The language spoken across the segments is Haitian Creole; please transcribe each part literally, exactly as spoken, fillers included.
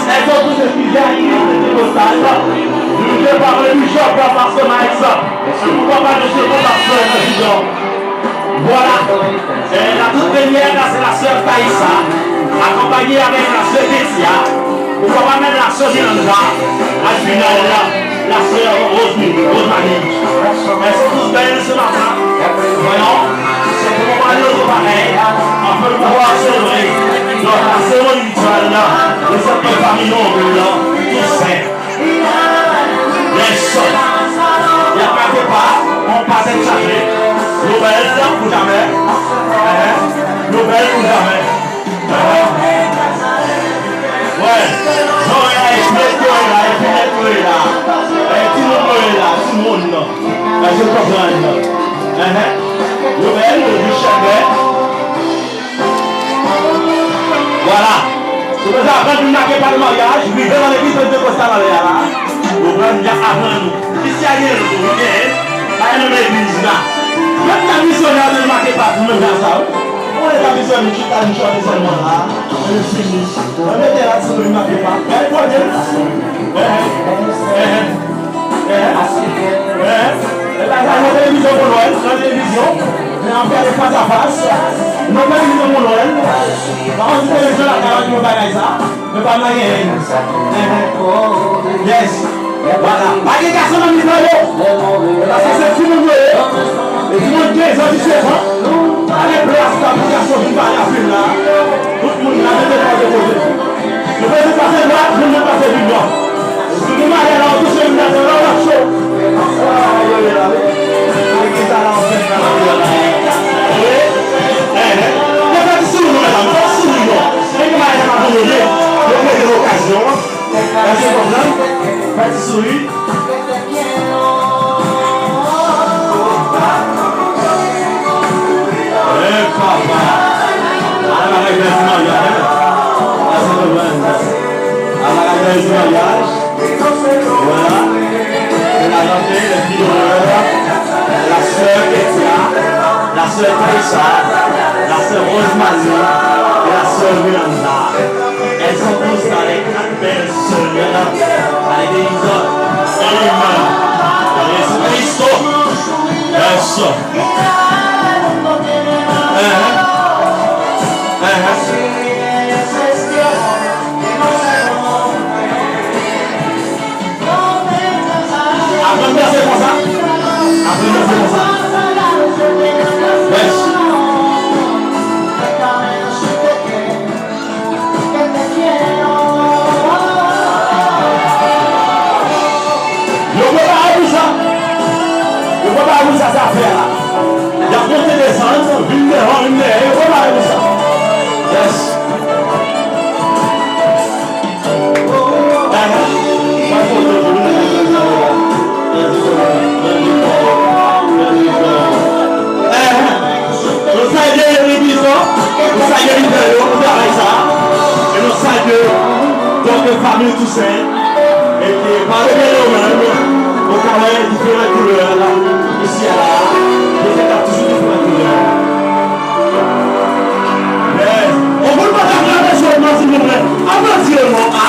Elles sont toutes excusées à l'Église pentecôtale, dirigée par le bishop, pastè Max. Poukwa pa nou se bon pastè nan Jidon? Vwala. Eh, la toute première, là, c'est la sœur Thaïsa, accompagnée avec la sœur Ketia. Poukwa pa mèt la sœur Miranda, al final la, la sœur Rosemary, Rosemary. Elles sont toutes belles ce matin. Voyons, c'est pour moi, nous, pareil. On peut le voir, c'est vrai. Donc, la cérémonie rituelle, là, de cette famille noble, là, tout saint. Yes. Y ap make pa, on pa tèt chaje. Nouvèl pou jamè. Ehe. Nouvèl pou jamè. Ehe. Wè. Jan w wè la, e frèt yo ye la, e pinèt yo ye la. E timoun yo ye la, timoun. Èske w konprann? Ehe. Nouvèl, nou di chèlbè. Vwala. Se konsa, aprann vin make pa nan maryaj, rive nan legliz Pantekòs Savalè a la. Ou konprann, y ap aprann nou. Isi a gen lou, wi, gen. Pa gen nan legliz la. Menm nan misyonè, menm make pa pou menm jan sa, wi. Ou konn leta misyonè, nou chita, nou chante sèlman la. Mwen mete la, ti nou make pa. Gade Bondye. Eh, eh, eh. Eh, eh. E pa sa, nan televizyon pou Nwèl, nan televizyon. Men ap gade fas a fas. Nan televizyon pou Nwèl. Pa konn si televizyon lakay la ki fè bagay sa. Men pa nan genyen. Eh, eh. Yes. Vwala. Pa gen gason nan mitan yo. E paske se timoun yo ye. E timoun kenz an, diznèf an. Pa gen plas la pou gason vin pale anpil la. Tout moun la mete kò de kote. Nou bezwen pase dwat, moun nan pase pi bò. Si nou ale la, ou touche yon date la, w ap cho. Sa yo ye la, wi. Legliz la, la, w ap fè sa la, wi. Wi. Ehe. Yo fè ti souri, non, medam, fè ti souri, non. Men ki bagay sa pa bon, yo ye. Yo mete lokazyon an. Èske w konprann? Fè ti souri. Eh, papa. Ala bagay bèl ti maryaj, hein? Èske w konprann? Ala bagay bèl ti maryaj. Voilà. Se la jante, le fil d'honneur, la sœur Ketia, la sœur Taïsa, la sœur Rosemary, et la sœur Miranda. Elles sont tous dans les quatre belles sœurs à l'église Saint Jean Cristo. Yes. Uh-huh. Uh-huh. Aprann danse konsa. Aprann danse konsa. Yes. Yo prepare pou sa. Yo prepare pou sa, se afè a. Y ap monte desann, vin devan, vin dèyè, yo prepare pou sa. Yes. Nou salye legliz lan, nou salye lidè yo pou travay sa a, e nou salye dòt de fanmi Tousen, e ki pa revele yo menm, nou ka wè diferan koulè la, isi a la, yo fèt ak toujou diferan koulè. Yes. On moun pa ta aplodi yo non, silvouplè. Aplodi yo non, a.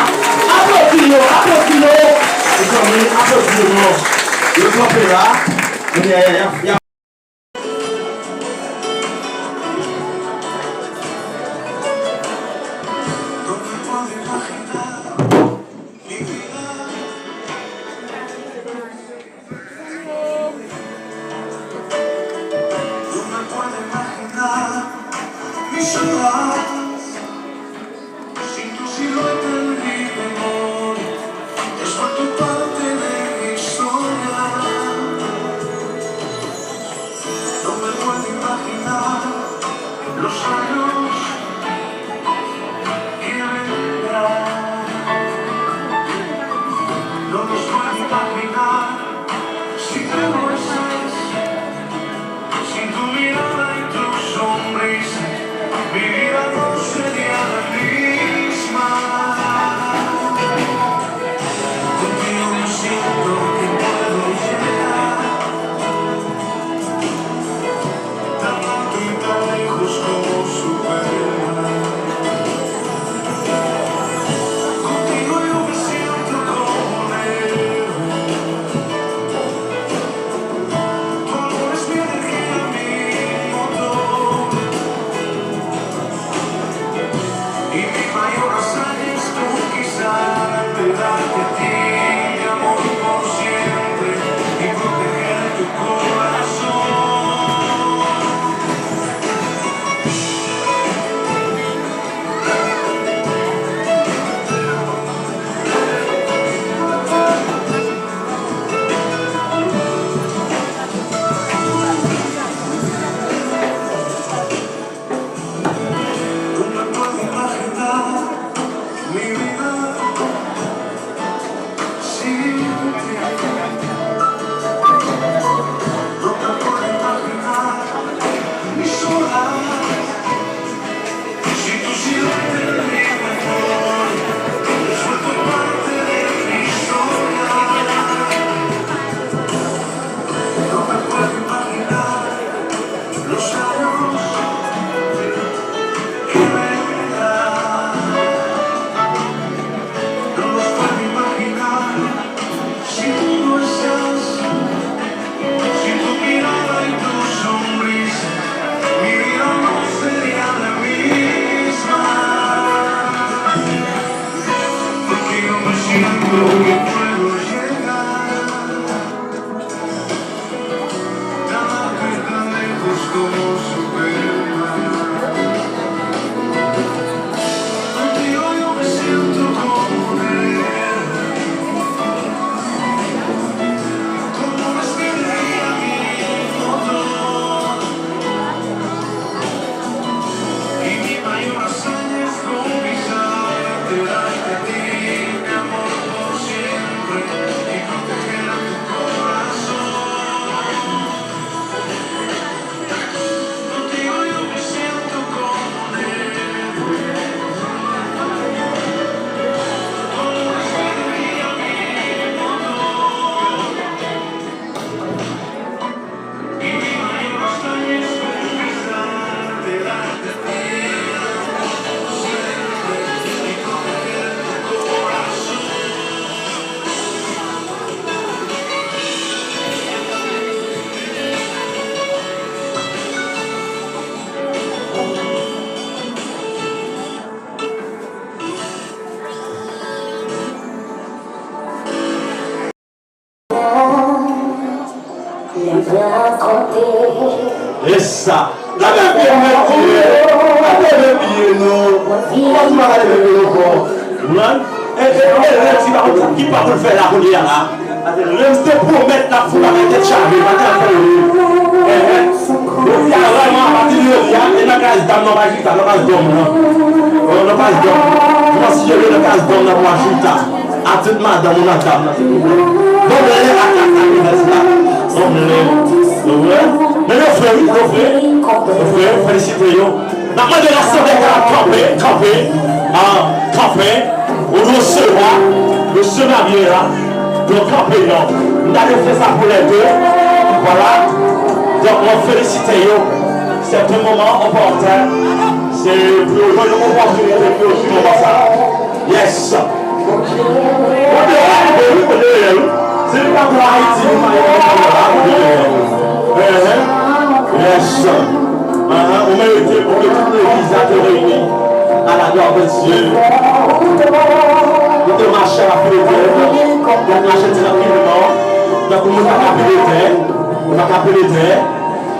Aplodi yo, aplodi yo. Mezanmi, aplodi yo non. Yo kanpe la. Ebyen, y a, y a, y a. No me puedo imaginar mis ojos sin tu silueta en mi memoria. Has vuelto parte de mi historia. No me puedo imaginar los años que vendrán. No los puedo imaginar. Si te muestras, sin tu mirada y tu sonrisa, mi vida E sa. Leve pye nou, mesye. Leve pye nou. Kòman nou pa leve pye nou ankò? Ou konprann? E, e, e, e, ti pa konn sa ki pa pou l fè la kounye a la. Paske lè m te pwomèt l ap fè yon bagay tèt chaje, pa t ap fè l. Enhen. Jodi a, vrèman, apati de jodi a, e nan kay dam nan pa chita, nan kay dòm nan. Nan kay dòm. Kòmanse nan kay dòm nan pou al chita. Atout madanm ou nan dam nan, silvouplè. Bon, men, ak, ak, ak, rès la. Bon, men, men, men, men, men, men, men, men, felisite yo. N ap mande rasanble a kanpe, kanpe, ah, kanpe. Ou resevwa, mesye marye a, yo kanpe non. M ta dwe fè sa pou lè de. Vwala. Donk, mwen felisite yo. C'est un moment opportun. Se pou yo jwenn yon opòtinite pou yo jwi moman sa. Yes. Kote yo la, kote wi, kote yo ye, wi. Se li pa pou Ayiti, li pa ye, li pa ye la, kote yo ye. Enhen. Yes. Enhen. Ou merite pou ke tout legliz la te reyini à la gloire de Dieu. Nou te mache a la pile tè. Nou mache tranquillement. Donk, nou pa ka pile tè. Nou pa ka pile tè.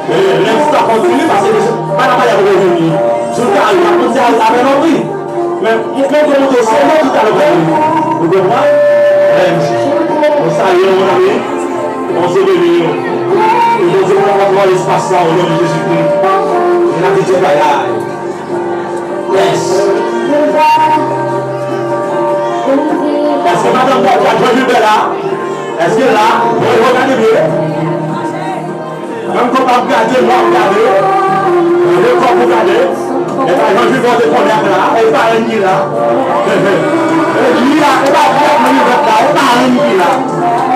E, lè sa kontinye, paske pa nan maryaj ou vini. Sou kari, la konn se avè lòt wi. Men, men, men, men, se lè tout a lè ou vini. Ou konprann? Men, nou salye w, mon ami. Bondye beni w. E Bondye pran kontwòl espas la, o non de Jezikri. E n ap di tout bagay. Yes. Èske madanm Bòdya Jean Gilbert la? Èske la? Bon, gade byen. Menm kòb ap gade, mwen ap gade. Lè kòb ou gade. E pa Jean Gilbert te konnen ak la. E pa anyen ki la. E li la, e pa li ak mwen li vèt la. E pa anyen ki la.